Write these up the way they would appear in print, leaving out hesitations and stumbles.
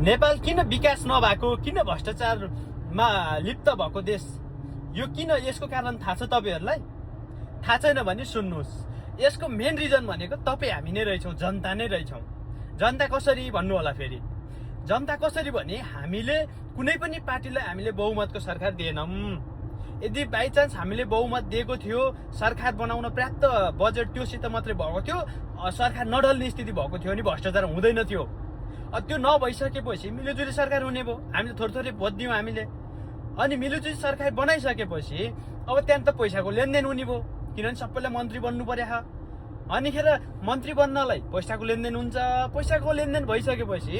नेपाल किन विकास नभएको, किन भ्रष्टाचारमा लिप्त भएको देश, यो किन, यसको कारण थाहा छ तपाईँहरूलाई? थाहा छैन भने सुन्नुहोस्। यसको मेन रिजन भनेको तपाईँ हामी नै रहेछौँ, जनता नै रहेछौँ। जनता कसरी भन्नु होला फेरि? जनता कसरी भने हामीले कुनै पनि पार्टीलाई हामीले बहुमतको सरकार दिएनौँ। यदि बाइचान्स हामीले बहुमत दिएको थियो, सरकार बनाउन पर्याप्त बजेट त्योसित मात्रै भएको थियो, सरकार नढल्ने स्थिति भएको थियो भने भ्रष्टाचार हुँदैन थियो। त्यो नभइसकेपछि मिलिजुली सरकार हुने भयो। हामीले थोरै थोरै भोट दियौँ हामीले, अनि मिलिजुली सरकार बनाइसकेपछि अब त्यहाँ त पैसाको लेनदेन हुने भयो, किनभने सबैलाई मन्त्री बन्नु पर्यो। अनिखेर मन्त्री बन्नलाई पैसाको लेनदेन हुन्छ। पैसाको लेनदेन भइसकेपछि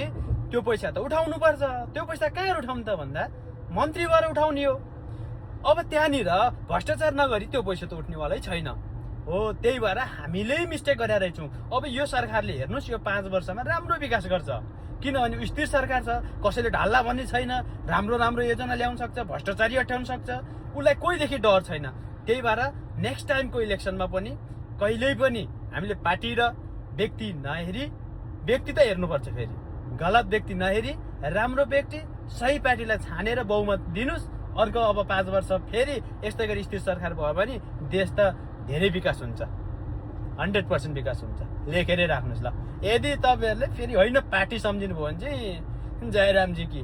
त्यो पैसा त उठाउनु पर्छ। त्यो पैसा कहाँ उठाउनु त भन्दा मन्त्रीबाट उठाउने हो। अब त्यहाँनिर भ्रष्टाचार नगरी त्यो पैसा त उठ्नेवालै छैन हो। त्यही भएर हामीले मिस्टेक गरेर रहेछौँ। अब यो सरकारले हेर्नुहोस्, यो 5 वर्षमा राम्रो विकास गर्छ, किनभने स्थिर सरकार छ। कसैले ढाल्ला भन्ने छैन, राम्रो राम्रो योजना ल्याउन सक्छ, भ्रष्टाचारी हटाउन सक्छ, उसलाई कोहीदेखि डर छैन। त्यही भएर नेक्स्ट टाइमको इलेक्सनमा पनि कहिल्यै पनि हामीले पार्टी र व्यक्ति नहेरी, व्यक्ति त हेर्नुपर्छ फेरि, गलत व्यक्ति नहेरी राम्रो व्यक्ति सही पार्टीलाई छानेर बहुमत दिनुहोस्। अर्को अब 5 वर्ष फेरि यस्तै गरी स्थिर सरकार भयो भने देश त धेरै विकास हुन्छ, 100% विकास हुन्छ। लेखेरै राख्नुहोस् ल। यदि तपाईँहरूले फेरि होइन पार्टी सम्झिनु भयो भने चाहिँ जयरामजी की